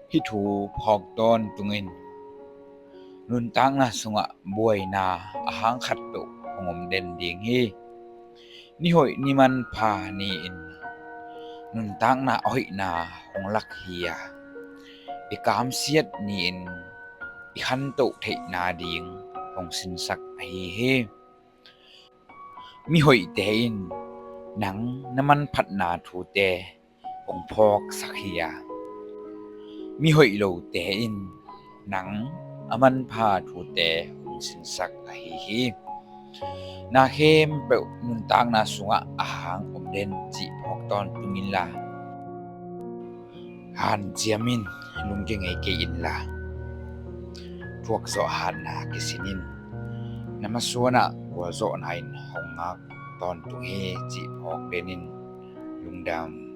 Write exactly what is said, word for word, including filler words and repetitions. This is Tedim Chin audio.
Hih thu phawk tawntungin nuntakna sungah buaina a hang khat peuh hong om den ding hi. Ni hoih ni manpha ni-in nuntakna a hoihna hong lak hi a, i kamsiat ni-in i khantoh theihna ding hong sinsak ahi hi. Mihoihte in nang na manphatna thute hong phawksak hi a, mihoih lote in nang a manpha thute hong sinsak ahi hi. Na khempeuh nuntakna sungah a hang om den cih phawk tawntung inla, hanciam in, lungkia ngei kei inla, thuakzawh hatna kisin in. Na masuanah gualzawhna in hong ngak tawntung hi cih phawk den in. Lungdam.